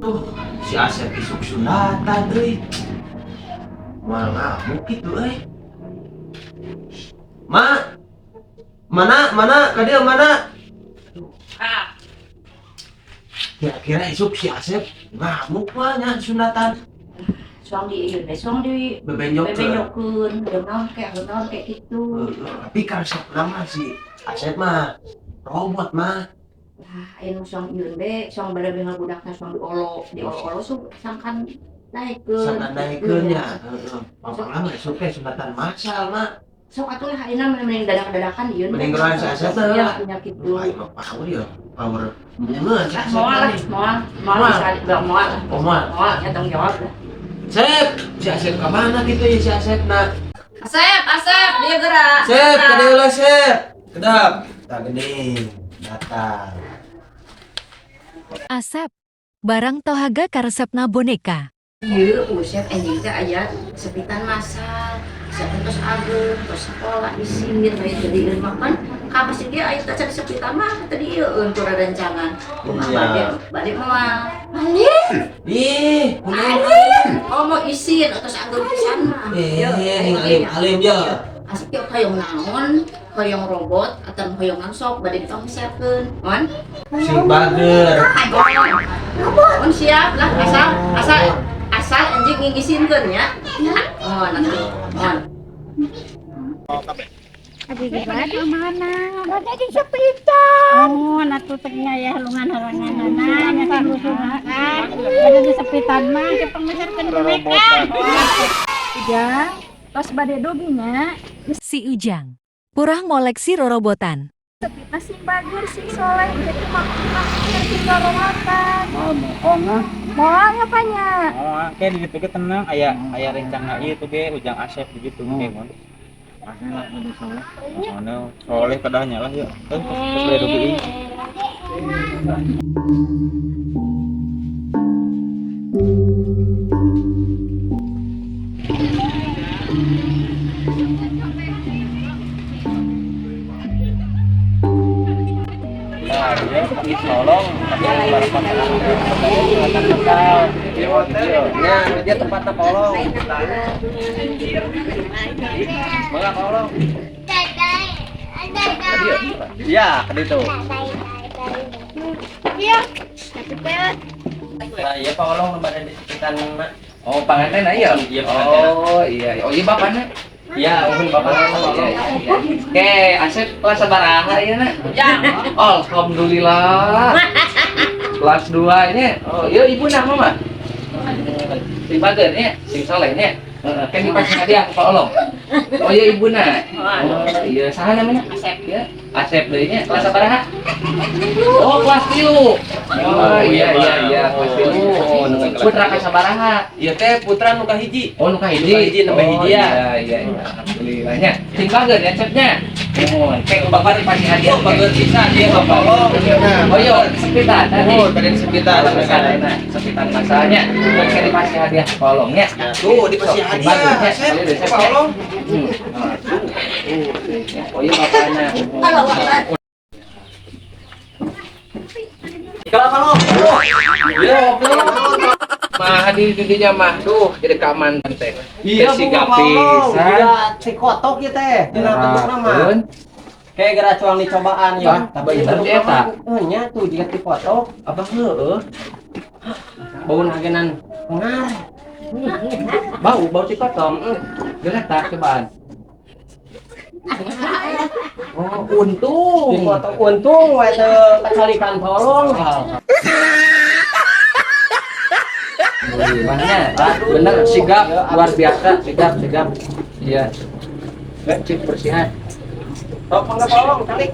Tuh, si Asep isuk sunatan euy. Moal ngamuk kitu euy. Ma. Mana mana ka dieu mana? Aduh. Ah. Kira-kira isuk si Asep ngamuk mah nya sunatan. Suang di ieu teh, suang di Bebenjokeun. Bebenjokeun, naon kayak gitu. Heeh, tapi karesepna mah si Asep mah robot mah. Lah, aya nu suang ieu be, suang bade behel budakna suang diolo, diolo-olo sok sangkan naikeun. Sangkan naikeun nya. Heeh. Pangpangna mah isuk teh sunatan masal mah. Sok atuh lah ayeuna mah mending dadak-dadakan ieu. Mending geroan si Asep teh Ya, lah. punya kitu. Wah, ieu mah power ya. Power embungeun si Ah, Asep. moal lah, Teh. Moal, moal Moal. Bisa bang moal lah. Oh, moal. Moal ya tanggung jawab lah. Sep, si Asep ka mana gitu ya si Asep na? Asep, Asep, dia gerak. Sep, ka dieu lah Sep. Kedap. Tah geuning datang. Asep, barang tohaga karesepna boneka. Ieu usep enjing teh aya sepitan masal. Siapa tos ageung, tos sekolah isin bae teu dieu mah kan ka masih dia aya teh cari sepitan mah teu dieueun ku rerencangan. Kumaha Iya. Bade bade moal. Balik. Ih, kunaon? Oh mau isin tos ageung pisan mah. Eh, Yeuh, ning alim-alim ya. Asep yeuh hoyong naon? Hoyong robot atau hoyong naon sok bade ditongsiapkeun. Mon? Sing bager. Mun siap lah asal asal asal anjing ngisinkeun nya. Oh, nanti. Mon. Abi gimana mana? Bade di sepitan. Oh, natuh teh ya lungan halangan nya kan. Bade di sepitan mah ke pangeserkeun boneka. Ujang, tos bade dugi nya. Si Ujang, purah ngoleksi rorobotan. Sepita sing bager sing soleh jadi mah tinggal robotan. Oh, bohong ah. Moal apa nya? Oh, kayak di DPG tenang, aya aya rencana ieu tuh ge Ujang Asep begitu ge mun. Mana soleh kedahnya lah ya. Eh, terus bade dugi. Nah, iya, tolong, Ya, dia tempatnya kolong. Mangga kolong. Iya, ke ditu. Iya. Tapi teh Nah, iya Pak Olong bade di sekitar mak. Oh, panganten iya. Iya, panganten. Oh, iya. Oh, iya bapakna. Iya, uhun bapakna Pak Iya, Olong. iya, iya. Oke, Asep kelas sabaraha ieu na? Ujang. Alhamdulillah. Kelas 2 nya. Oh, iya ibu nama mah. Sing bager nya, sing soleh nya. Heeh, kan dipasih hadiah ku Pak Olong. Oh iya ibu na. Oh iya, saha namanya? Asep. Ya, Asep deui nya. Kelas sabaraha? Oh, kelas 3. Oh iya iya iya, kelas 3. Putra ka sabaraha? Iya teh putra nu kahiji. Oh, nu kahiji. Nu kahiji, nembe Oh, hiji ya. Iya, iya, iya. Alhamdulillah nya. Sing bager ya cepnya. Mohon. Kayak bapak dipasih hadiah. Oh, bager pisan dia Bapak Olong. Oh iya, sepitan tadi. Oh, tadi sepitan. Sepitan, sepitan masanya. Kayak dipasih hadiah tolongnya. Tuh, dipasih hadiah, Asep. Pak Olong. Oh iya bapaknya. Halo, Bapak. Kalau Pak Olong. Iya, mah di dinya mah duh jadi keamanan teh. Iya, Teh Bu, Pak Olong. pisan. Tidak si kotok ya teh. Dina bentukna mah. Kayak geura cuang dicobaan ya. Ah, Tapi bener bentukna eta. mah nya tuh jika ti kotok. Apa heueuh? Bau nagenan pengar. Bau, bau si kotok. Geura tak cobaan. Oh, untung. Ti kotok untung we teu kacalikan tolong. Alhamdulillahnya. Bener sigap luar biasa, sigap, sigap. Iya. Cik bersihan. Sok mangga tolong calik.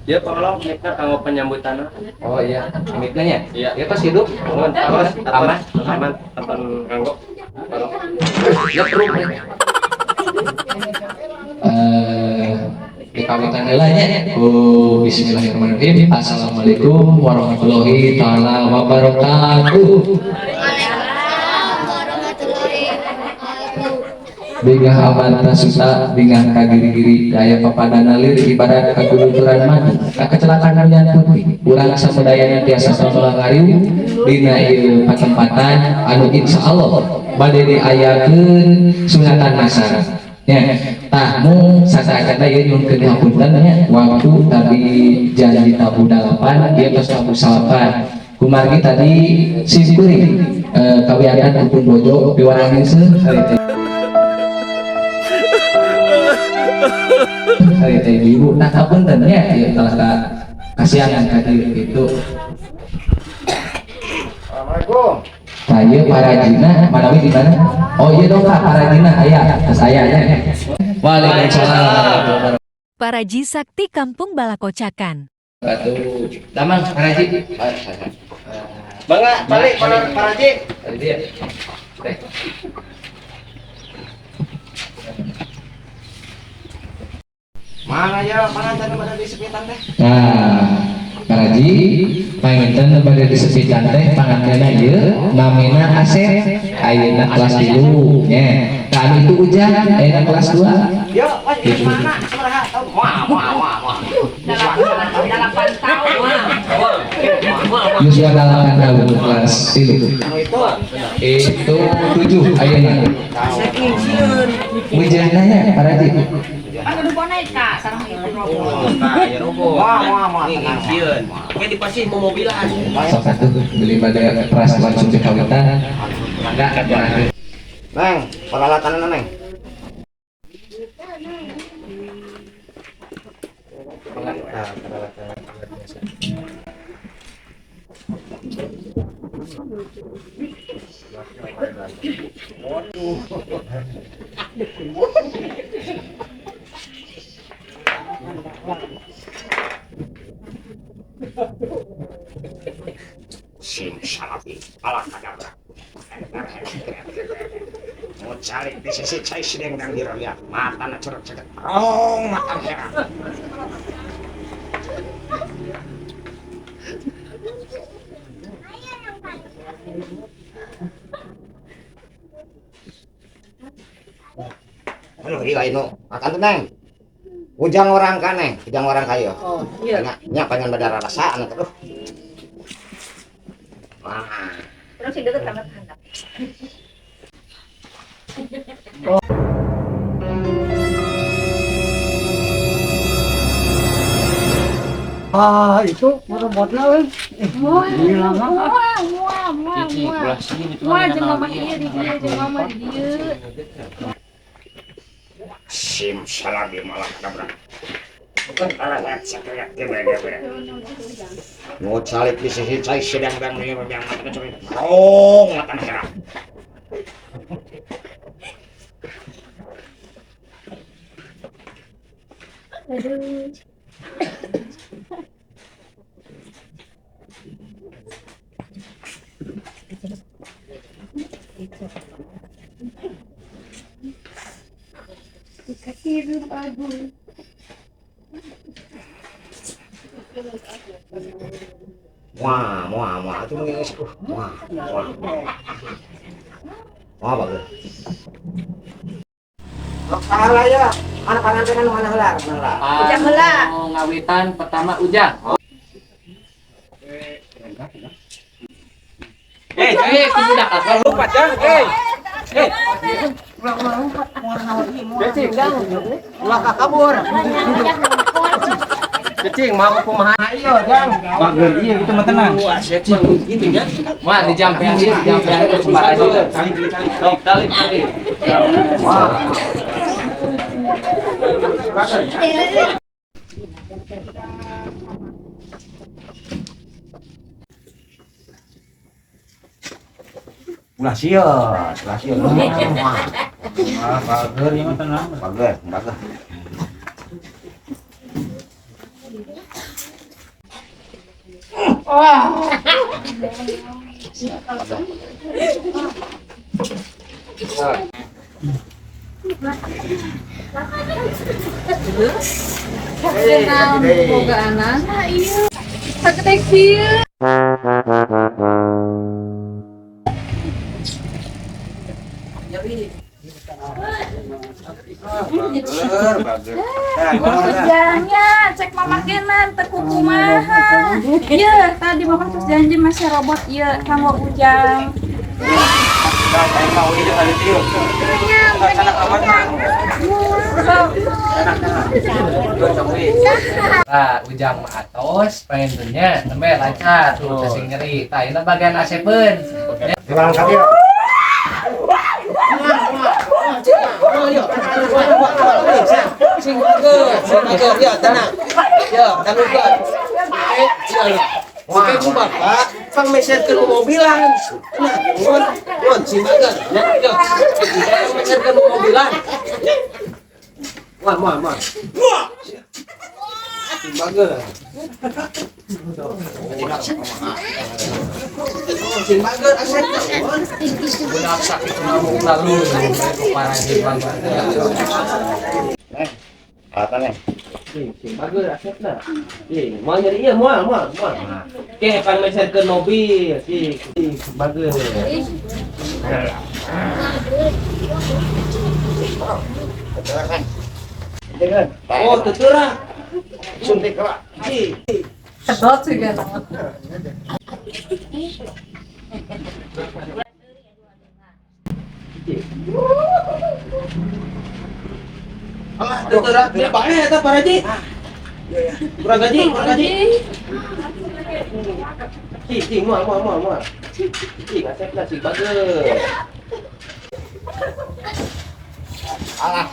Ya tolong mikna kanggo penyambutan. Oh iya, mikna nya. Iya. Ya tos hidup. Mohon aman, aman, aman, aman kanggo. Tolong. Ya perlu. Dikawitan heula nya. Oh, bismillahirrahmanirrahim. Assalamualaikum warahmatullahi taala wabarakatuh. Bingah amarta suta, bingah kagiri-giri, daya papadana lir ibarat kaguluturan madu, kecelakaan yang putih, urang samudayana tiasa tolong ngariung dina ieu patempatan anu insya Allah bade diayakeun sunatan masal. Ya, tah mung sasaacana ieu nyuhunkeun hapunten nya, waktu tadi janji tabuh 8, ieu tos tabuh 9. Kumargi tadi simkuring kawiatan pun bojo piwarangin seuh harita. Harita ibu-ibu, nah hapunten nya ieu telah ka kasiangan ka dieu kitu. Assalamualaikum. Nah, ieu parajina manawi di mana? Oh iya dong Kak, parajina aya, terus aya nya. Waalaikumsalam. Paraji Sakti Kampung Balakocakan. Batu. Damang paraji. Bangga, balik paraji. Tadi dia. Teh. Mana ya, mana tadi mana di sepitan teh? Nah, paraji panginten bade disepitan teh pangantena ieu namina Asep ayeuna kelas 3 nya. Tah anu itu Ujang ayeuna kelas 2. Yo, wah ini mana? Sabaraha tahun? Wah, wah, wah, wah. 8 tahun. Yuswa 8 tahun kelas 3. Anu itu Itu 7 ayeuna. Asep ingsiun. Ujangna nya paraji. Kan udah boneka sareng itu robot. Nah, ya robot. Wah, wah, wah, tenang. Ingsiun. Kayak dipasih mau mobilan. Sok atuh beli pada pras langsung dikawitan. Mangga atuh. Neng, peralatan neng. Nah, peralatan luar biasa. Sim salabi ala kadabra. Mau cari di sisi cai sideng dang diro lihat mata na curug ceget rong mata herang. Aduh, iya ini makan tuh neng. Ujang orang kan neng, ujang orang kayu. Oh, iya. Nya, nya pengen badara rasa anak aduh. Wah. Terus sing deket sama handap. Ah, itu robotnya euy. Wah, wah, wah, wah, Cici, wah. belah sini itu Wah, kan jeung mama ieu. ieu di dieu, jeung mama di dieu. Sim salabi malah kadabra. Mau cari di sisi cai sedang dang yang mata curi. Rong mata herang. Aduh. Dikasih aduh. Wah, wah, wah, itu mengis. Wah, wah. Wah, bagus. Salah ya. Mana pangantenan mana heula? Mana heula? Ujang heula. Ngawitan pertama Ujang. Eh, budak asal lupa Jang. Eh. Cicing, ulah ka kabur. Cicing, mau kumaha ieu, Jang? Bager iya itu mah tenang. Asep mah gitu ya. Wah, di jampean ieu, di jampean itu sembara aja. Tali, tali, tali. Wah. Ulah sieun, ulah sieun. Ah, bager ieu mah tenang. Bager, bager. Wah. Boga anak. Iya. Sagede kieu. Ujangnya cek mama kenan teu kumaha. Ieu tadi mama terus janji masih robot ieu kanggo Ujang. Nah, Ujang mah atos pengennya nembe lancar tuh sing nyeri. Tah, ini bagian asepeun. Sing bager, sing bager, ya tenang. Ya, tanukeun. Oke, ku bapak pangmeserkeun mobilan. Tenang, nuhun, nuhun sing bager. Ya, ya. Pangmeserkeun mobilan. Wah, wah, wah. Sing bager. Sing bager asep. Budak sakit ngamuk lalu parah banget. Sing bager asepna. Ih, moal nyeri ieu moal, moal, moal. Ke pangmeserkeun mobil, sing bager. Oh, tutura. Suntik lah. Sedot sih kan. Alah, tutura. Tidak bae eta Pak Haji. Kurang gaji, kurang gaji. Cing, cing, moal, moal, moal, moal. Cing, asepna sing bager. Alah.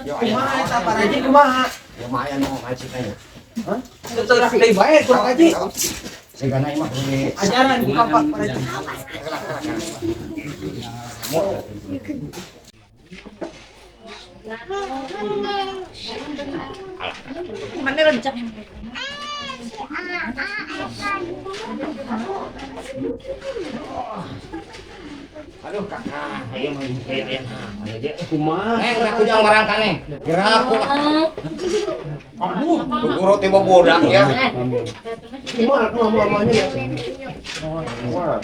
Kumaha eta Pak Haji kumaha? Lumayan mau ngaji kayaknya. Hah? Tutura deui bae kurang gaji. Sigana mah kudu Ajaran ku bapak Pak Haji. Mana rencang? Aduh kakak, ayo mah kayak aja. Kumaha? Aku jangan barang kane. Gerak aku. Aduh, guru tiba bodak ya. Kumaha kumaha moal nya. Kumaha?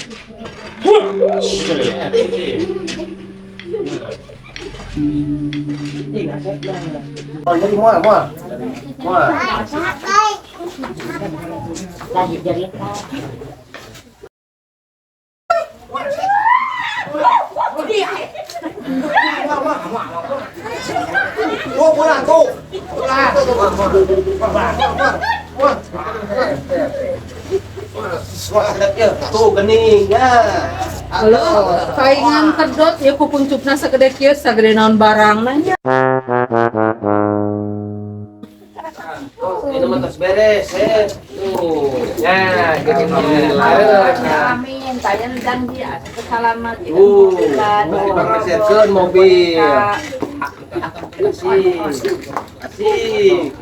Ih, asepna. Oh, jadi moal, moal. Moal. Lagi cerita. Oh, pulang tuh. Pulang. Tuh gening ya. Halo, saingan kedot ya kupuncupna sagede kieu sagede naon barangna nya. Ini mah tos beres, eh. Tuh. Nah, gitu. Amin, tanya janji kesalamat. Pangmeserkeun mobil. Asik. Asik.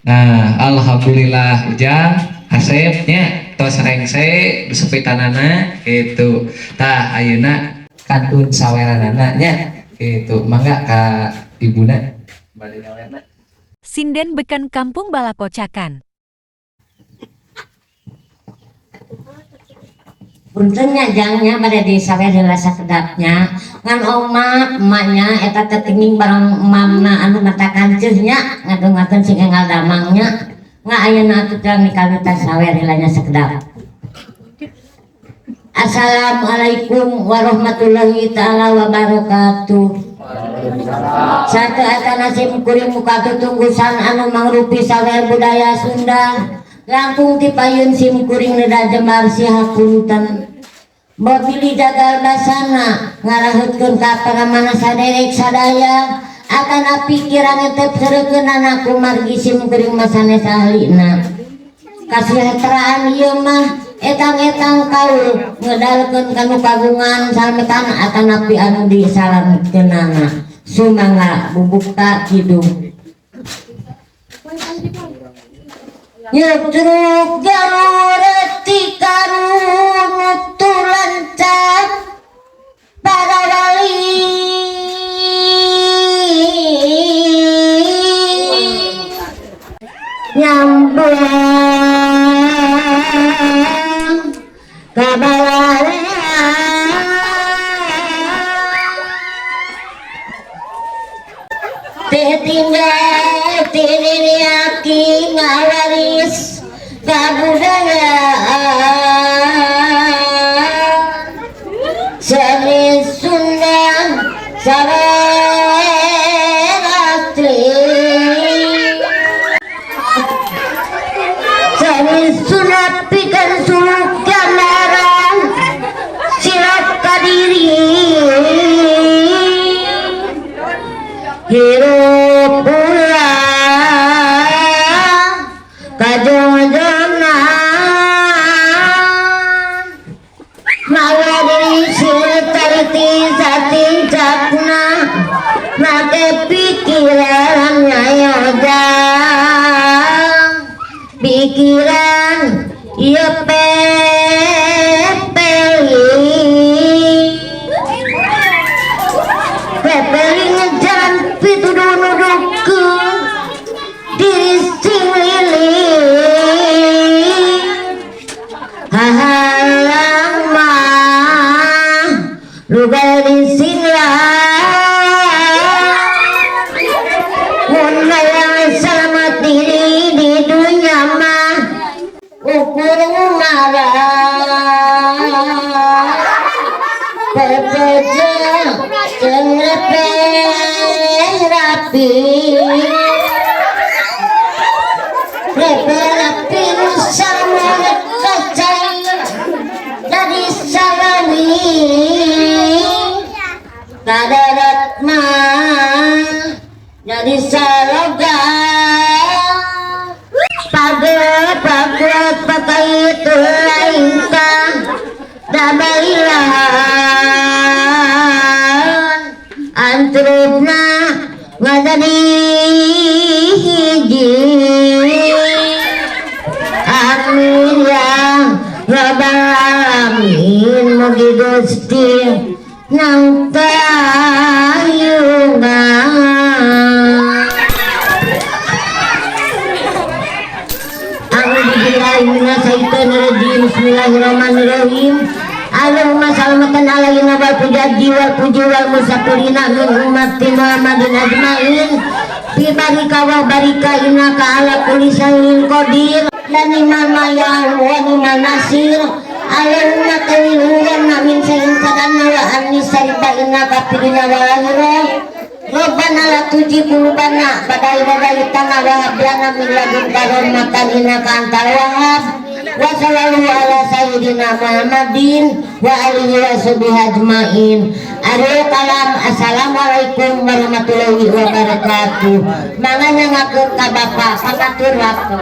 Nah, alhamdulillah Ujang Asepnya tos rengse disepitanana gitu. Tah ayeuna kantun saweranana nya gitu. Mangga ka ibuna bade nyawerna. Sinden beken Kampung Balakocakan. Puntennya jangnya pada di sawer heula sakedapnya ngan omat emaknya eta teh teuing barang emamna anu mata kanceuhnya ngadongakeun sing enggal damangnya nga ayeuna atuh jang dikawitan sawer heula nya sakedap. Assalamualaikum warahmatullahi taala wabarakatuh. Satu atana sim kuring muka tutunggusan anu mangrupi sawer budaya Sunda. Langkung tipayun sim kuring neda jembar sihapunten. Bobili jagal basana ngaraheutkeun ka pangamana saderek sadaya akan pikiran teh seurekeun anakku margi sim kuring masanes ahlina. Kasejahteraan ieu mah Etang-etang kaul ngedalkeun kanu kagungan salametan atanapi anu disalametkeunana. Sumangga bubukta kidung. Nyetruk jalur tikarun tulancar para wali nyambung kabalarea tinggal tininiaki ngawaris kabudayaan seni Sunda sawerastri seni Sunda pikeun suluk gambaran silap kadiri hirup ulah kajong-jongan mawa diri sing satincakna make pikiran nyayojang pikiran ieu pepeli pepeli ngejalan pituduh nuduhkeun diri sing lilin hahalang mah nu bari singlah mun hayang selamat diri di dunya mah ukur marah pepeje jeung rapi rapi nu kacai dari salawi kadarat mah jadi saloga page page pakai itu lain dabalilahan antrupna ngajadi hiji amin ya rabbal alamin mugi Gusti nang tayungan. A'udzubillahi minasyaitonirrajim. Bismillahirrahmanirrahim. Allahumma salamatan alaina wal pujaji wal puji wal musafirina min ummati Muhammadin ajmain bi barika wa barika innaka ala kulli syai'in qadir dan ni'mal maya wa ni'mal nasir. Allahumma tawilna min syai'in sadanna wa anni sariba innaka fid dunya wal akhirah. Rabbana la tuzigh qulubana ba'da idh hadaitana wa hab lana min ladunka rahmatan innaka antal wahhab. Wa sallallahu ala sayyidina Muhammadin wa alihi wa sahbihi ajmain. Akhirul kalam, assalamualaikum warahmatullahi wabarakatuh. Mangga nyangakeun ka Bapak pangatur waktu.